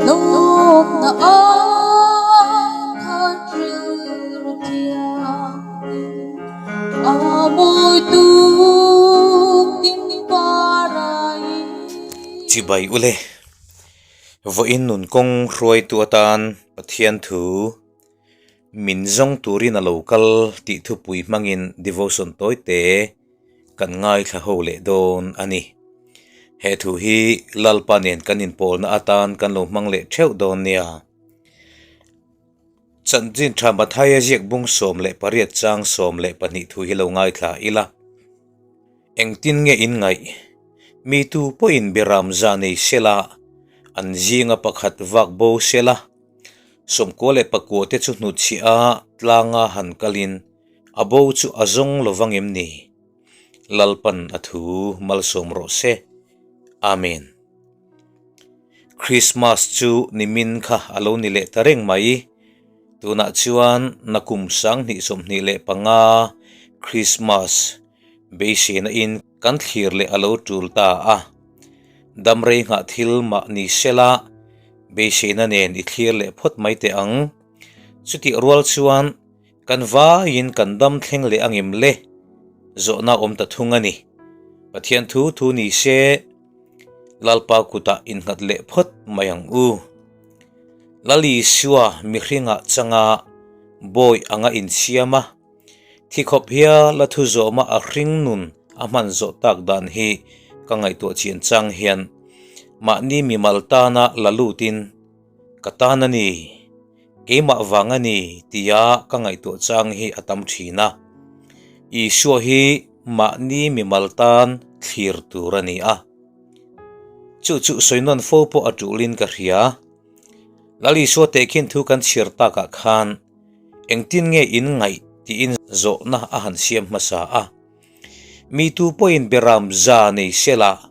Lawmna ai khan rilru thianghlim a mawi tuk ding parai. Chibai ule, vawiin nun kawng hruaitu atan Pathian thu min zawng turin a lo kal tih thupui hmangin devotion tawite kan ngaithla ho leh dawn a ni. He thu hi Lalpa nen kan inpawlna atan kan lo hmang leh theuh dawn nia. Chanchin tha Mathaia ziak bung 18 chang 12 thu hi lo ngaithla ila. Engtin nge in ngaih? Mi tu pawhin biram za nei sela, an zinga pakhat vak bo sela, 99 te chu hnutchhiah a tlanga han kalin A bo chu a zawng lo vang em ni? Lalpan a thu malsawm rawh se. Amen. Christmas chu nimin kha a lo ni leh ta reng mai. Tunah chuan nakum 2025 Christmas beiseina in kan thlir leh a lo tul ta a. Damrei nghah thil mah ni sela beiseina nen i thlir leh phawt mai teh ang. Chutih rual chuan Kan vaiin kan dam thleng leh angem le? Zawhna awm ta thung a ni. Pathian thu thu ni se, Lalpa kutah innghat leh phawt mai ang u. Lal Isua mihringah changa bawi anga insiam a, thi khawp hial a thu zawma a hring nun a hman zawh tak dan hi ka ngaihtuah chian chang hian mahni mimal tana la lutin ka tan a ni. Keimah vang a ni tia ka ngaihtuah chang hi a tam thin a. Isua hi mahni mimal tan thlir tur a ni a. Chu chu sawi nawn fo pawh a tulin ka hria. Lal Isua tehkhin thu kan chhiar takah khan engtin nge in ngaih tiin zawhna a han siam hmasa a. Mi tu pawhin beram za nei sela,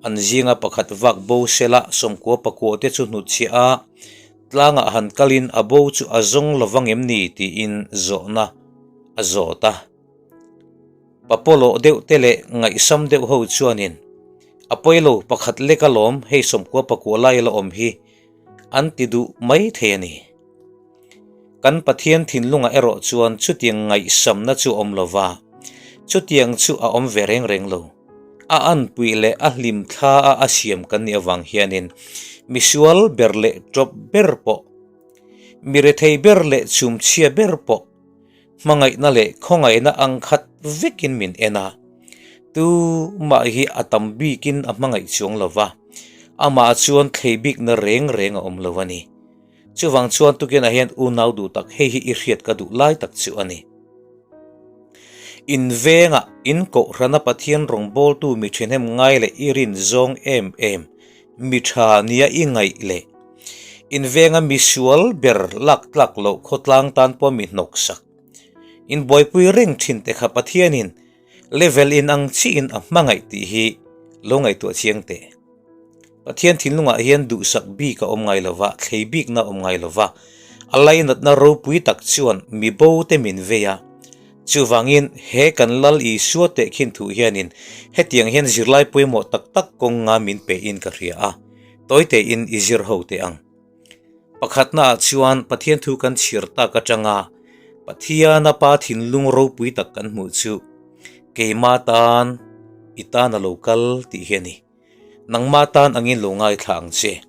an zinga pakhat vak bo sela 99 te chu hnutchhiah a, tlangah han kalin a bo chu a zawng lo vang em ni tiin zawhna a zawt a. Papawlawh deuh te leh ngaihsam deuh ho chuanin, A pawilo pakhat lek alawm hei 99 lai la awm hi an ti duh mai thei a ni. Kan Pathian thinlungah erawh chuan chutiang ngaihsamna chu a awm lo va, chutiang chu a awm ve reng reng lo. A anpui leh a hlim thla a a siam kan nih avang hianin misual ber leh tawp ber pawh, mi rethei ber leh chhumchhia ber pawh hmangaihna leh khawngaihna ang khat vekin min en a. Tu mah hi a tam bikin a hmangaih chuang lo va, amah chuan thlei bikna reng reng a awm lo a ni. Chuvang chuan tukinah hian unau duh tak hei hi i hriat ka duh lai tak chu a ni. In vengah in kohhrana Pathian rawngbawltu mi thahnem ngai leh i rin zawng em em mi tha nia i ngaih leh in venga mi sual ber lak tlak loh khawtlang tan pawh mi hnawksak in buaipui reng thin te kha Pathianin level in ang chiin a hmangaih tih hi lo ngaihtuah chiang teh. Pathian thinlungah hian duhsak bik a awm ngai lo va, thlei bikna a awm ngai lo va. A lainatna ropui tak chuan mi bo te min vei a. Chuvangin he kan Lal Isua tehkhin thu hianin hetiang hian zirlai pawimawh tak tak kawng nga min pe in ka hria a, tawi tein i zir ho teh ang. Pakhatnaah chuan Pathian thu kan chhiar tak atanga Pathiana Pa thinlung ropui tak kan hmuh chu keima tan i tan a lo kal tih hi a ni. Nangma tan angin lo ngaithla ang che.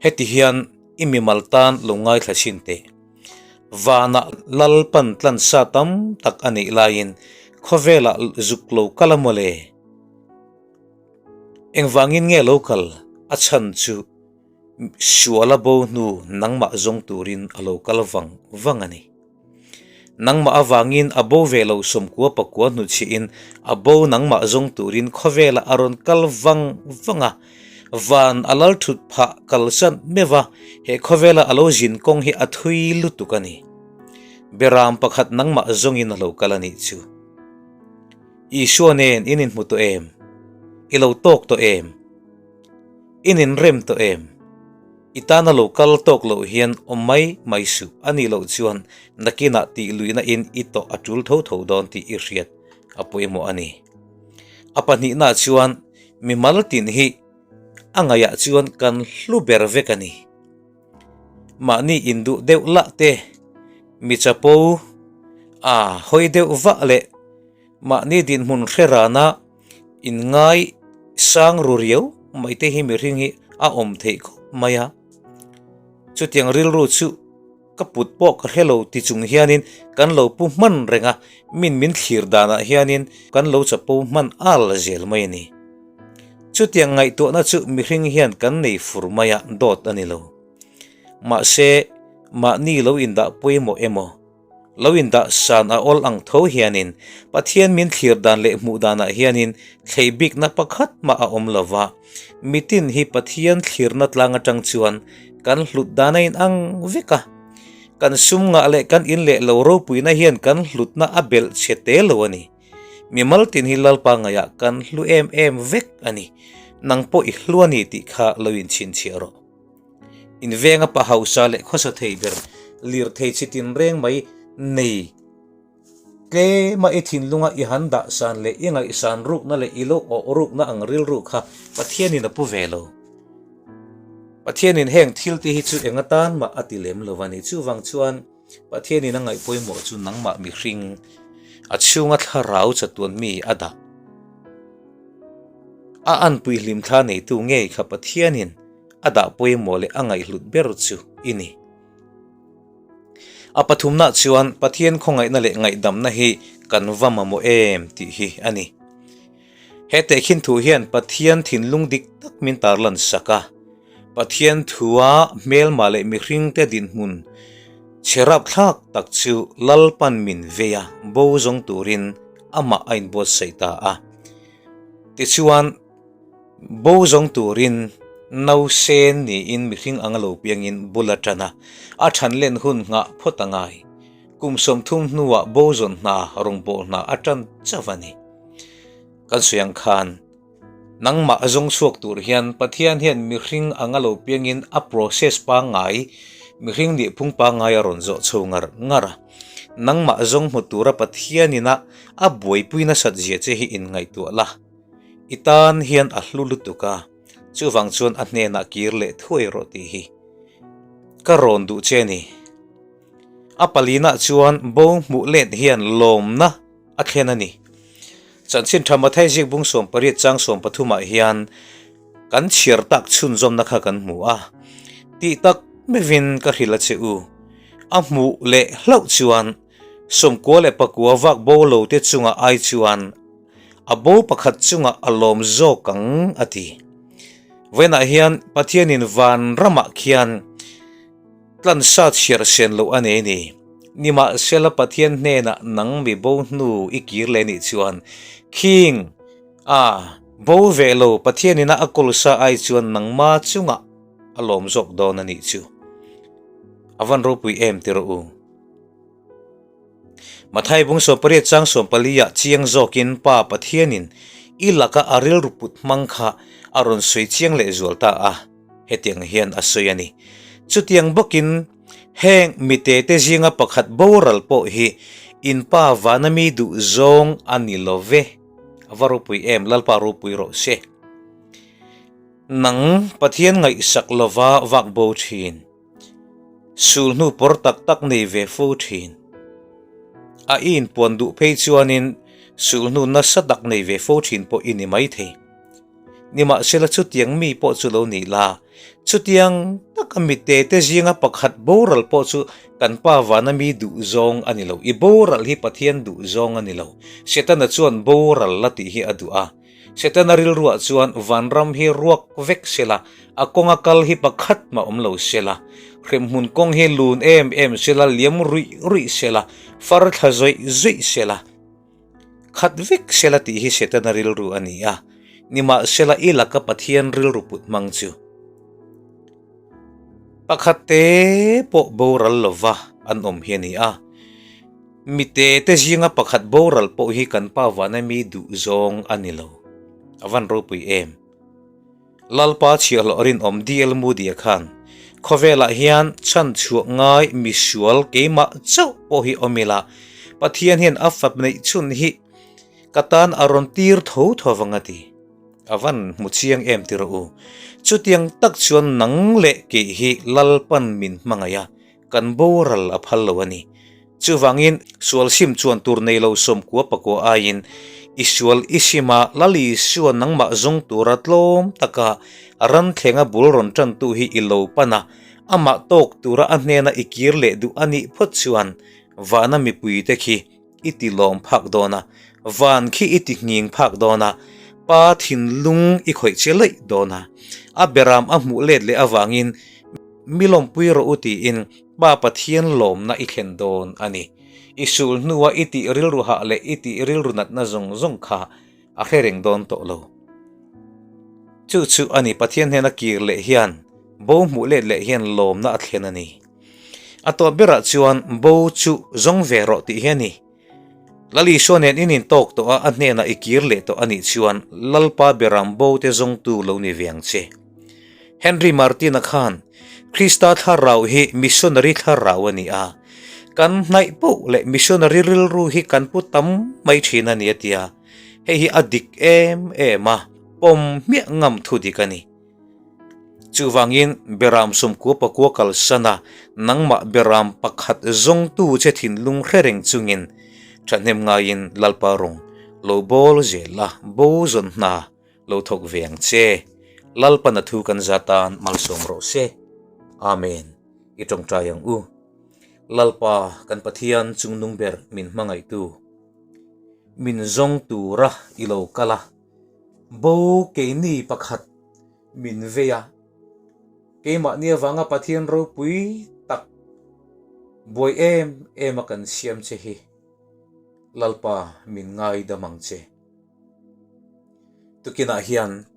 Heti hian i mimal tan lo ngaithla chhin teh. Vanah Lalpan tlansa tam tak a neih laiin khawvelah zuk lo kal a mawle. Engvangin nge lo kal a chhan chu Suala bo hnu nangmah zawng turin a lo kal vang vang a ni. Nangmah avangin a bo ve lo 99 hnuchhihin a bo nangmah zawng turin khawvelah a rawn kal vang vang a. Van a lal thut phah kalsan meuh a, he khawvela a lo zin kawng hi a thui lutuk a ni. Beram pakhat nangmah zawngin a lo kal a nih chu. Isua nen in inhmu tawh em? I lo tawk tawh em? I ninrem tawh em? I tana lo kal tawk loh hian awm mai mai suh a nih loh chuan nakinah tih luihna in i tawh a tul tho tho dawn tih i hriat a pawimawh a ni. A pahnihna chuan mimal tin hi a ngaihah chuan kan hlu ber vek a ni. Mahni induh deuh lah te, mi chapo a hawi deuh vah leh mahni dinhmun hre rana inngai sang ru riau mai te hi mihring hi a awm theih khawp mai a. Chutiang rilru chu ka put pawh ka hre lo ti chung hianin kan lo pu hman reng a, min min thlir danah hianin kan lo chapo hman al zel mai a ni. Chutiang ngaihtuahna chu mihring hian kan nei fur mai a, dawt a ni lo. Mahse, mahni lo indah pawimawh emaw, lo indah san a awl ang tho hianin Pathian min thlir dan leh hmuh danah hianin thlei bikna pakhat mah a awm lo va, mitin hi Pathian thlirna tlang atang chuan kan hlut dan a inang vek a. Kan sum ngah leh kan in leh lo ropuina hian kan hlutna a belh chhe te lo a ni. Mimal tin hi Lalpa ngaihah kan hlu em em vek a ni. Nang pawh i hlu a ni tih kha lo inchhinchhiah rawh. In venga pa hausa leh khawsa thei ber lirthei chi tinreng mai nei tlema i thinlunga i han dah san leh i ngaihsan rukna leh i lo awh rukna ang rilru kha Pathianin a pu ve lo. Pathianin heng thil te hi chu eng atan mah a ti lem lo a ni. Chuvang chuan Pathianin a ngaih pawimawh chu nangmah mihring a chhunga thlarau chatuan mi a dah. A anpui hlimthla neitu ngei kha Pathianin a dah pawimawh leh a ngaihhlut ber chu i ni. A pathumnah chuan Pathian khawngaihna leh ngaihdamna hi kan va mamawh em tih hi a ni. He tehkhin thu hian Pathian thinlung dik tak min tarlan sak a. Pathian thua hmelma leh mihringte dinhmun chhe rapthlak tak chu Lalpan min vei a, bo zawng turin amah a inbuatsaih ta a. Tichuan, bo zawng turin nausen niin mihring anga lo piangin bul a tan a, a than len hun nghah phawt a ngai. Kum 30 hnuah bo zawn hna rawngbawlh hna a tan chauh a ni. Kan sawi ang khan. Nangmah a zawng chhuak tur hian Pathian hian mihring anga lo piangin a process pangngai, mihring nihphung pangngai a rawn zawh chho ngar ngar a. Nangmah zawng hmu tura Pathianina a buaipui nasat zia che hi inngaihtuah la. I tan hian a hlu lutuk a, chuvang chuan a hnenah kir leh thuai rawh tih hi ka rawn duh che a ni. A palinah chuan bo hmuh let hian lawmna a thlen a ni. Chanchin tha Mathai zik bung 18 chang 13 ah hian kan chhiar tak chhunzawmna kha kan hmu a. Tih tak mevin ka hrilh a che u. A hmuh leh hlauh chuan 94 vak bo lo te chungah ai chuan a bo pakhat chungah a lawm zawk ang a ti. Vawiinah hian Pathianin van ramah khian Tlansa chhiar sen loh a nei ni. Nimahsela Pathian hnenah nang mi bo hnu i kir leh nih chuan khing a bo ve lo Pathian ina a kawlsa ai chuan nangma chungah a lawm zawk dawn a nih chu. A van ropui em ti rawh u. Mathai bung 18 chang 14 ah chiang zawkin Pa Pathianin i laka a rilru put hmang kha a rawn sawi chiang leh zual ta a, hetiang hian a sawi a ni. Chutiang bawkin heng mite te zinga pakhat boral pawh hi in Pa vana mi duh zawng a ni lo ve. A va ropui em, Lalpa ropui rawh se. Nang Pathian ngaihsak lova vak bo thin. Sulhnu pawr tak tak nei ve fo thin. A i inpuan duh phei chuanin sulhnu nasa tak nei ve fo thin pawh i ni maithei. Nimahsela chutiang mi pawh chu lo nih la, chutiang taka mite te zinga pakhat boral pawh chu kan Pa vana mi duhzawng a ni lo. I boral hi Pathian duhzawng a ni lo. Setana chuan boral la tih hi a duh a. Setana rilruah chuan vanram hi ruak vek sela, a kawnga kal hi pakhat mah awm lo sela, hremhmun kawng hi lun em em sela, liam ruih ruih sela, far thla zawih zawih sela, khat vek sela tih hi Setana rilru a ni a. Nimahsela i laka Pathian rilru put hmang chu pakhat te pawh boral lova an awm hi a ni a. Mite te zinga pakhat boral pawh hi kan pa vana mi duh zawng a ni lo. A van ropui em. Lalpa chhiahhlawh rinawm DL Moody-a khan, Khawvelah hian chhan chhuah ngai misual keimah chauh pawh hi awm ila, Pathian hian a fap neih chhun hi ka tan a rawn tir tho tho vang a ti. A van hmu chiang em ti rawh u. Chutiang tak chuan nang leh kei hi Lalpan min hmangaih a, kan boral a phal lo a ni. Chuvangin sual sim chuan tur nei lo sawmkua pakua aiin i sual i sim a, Lal Isua nangmah zawng tura tlawm taka ran thlenga bul rawn tantu hi i lo pan a, amah tawk tura a hnena i kir leh duh a nih phawt chuan vana mipuite khi i ti lawm phak dawn a, van khi i ti nghing phak dawn a, pa thinlung i khawih che laih dawn a, a beram a hmuh let leh avangin mi lawmpui rawh u tiin Pa Pathian lawmna i thlen dawn a ni. I sul hnua i tih rilru hah leh i tih rilru natna zawng zawng kha a hre reng dawn tawh lo. Chu chu a ni, Pathian hnena kir leh hian bo hmuh let leh hian lawmna a thlen a ni. A tawp berah chuan bo chu zawng ve rawh tih hi a ni. Lal Isua nen in intawk tawh a, a hnenah i kir leh tawh a nih chuan Lalpa beram bo te zawngtu lo ni ve ang che. Henry Martin-a khan Krista thlarau hi missionary thlarau a ni a, kan hnaih poh leh missionary rilru hi kan pu tam mai thin a ni a ti a, hei hi a dik em em a, pawm hmiah ngam thu dik a ni. Chuvangin beram sawmkua pakua kalsan a, nangmah beram pakhat zawngtu che thinlung hre reng chungin thahnem ngaiin Lalpa rawng lo bawl zel a, bo zawn hna lo thawk ve ang che. Lalpan a thu kan za tan malsawm rawh se. Amen. I tawngtai ang u. Lalpa kan Pathian chungnung ber min hmangaihtu, min zawng tura i lo kal a, Bo keini pakhat min vei a, keimahni avanga Pathian ropui tak buai em em a kan siam che hi Lalpa min ngaidam ang che. Tukinah hian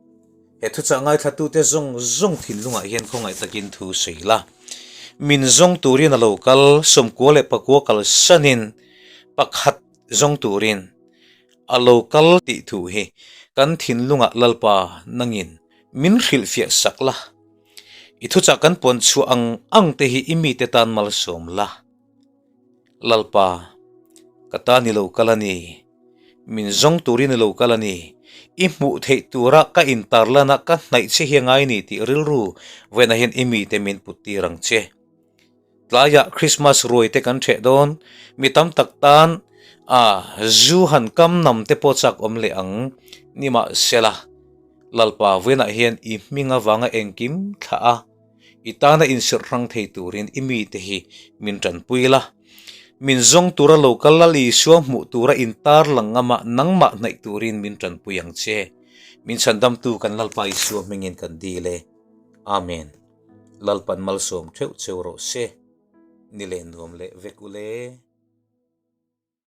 he thuchah ngaithlatute zawng zawng thinlungah hian khawngaih takin thu sawi la. Min zawng turin a lo kal, sawmkua leh pakua kalsanin pakhat zawng turin A lo kal tih thu hi kan thinlungah Lalpa nangin min hrilhfiah sak la. I thuchah kan puan chhuah ang ang te hi i mite tan malsawm la. Lalpa, ka tan i lo kal a ni. Min zawng turin i lo kal a ni. I hmuh theih tura ka intarlana ka hnaih che hi a ngai ni tih rilru vawiinah hian i mite min put tir ang che. Tlaiah Christmas ruai te kan ṭheh dawn, mi tam tak tan a zu han kam nam te pawh chak awm leh ang. Nimahsela, Lalpa vawiinah hian i hming avanga engkim thlah a, i tana insirh hrang thei turin i mite hi min ṭanpui la. Min zawng tura lo kal Lal Isua hmuh tura intar lang ngama nangmah hnaih turin min ṭanpui ang che. Min chhandamtu kan Lalpa Isua hmingin kan dil e. Amen. Lalpan malsawm theuh cheu rawh se, ni leh nuam leh vek ule.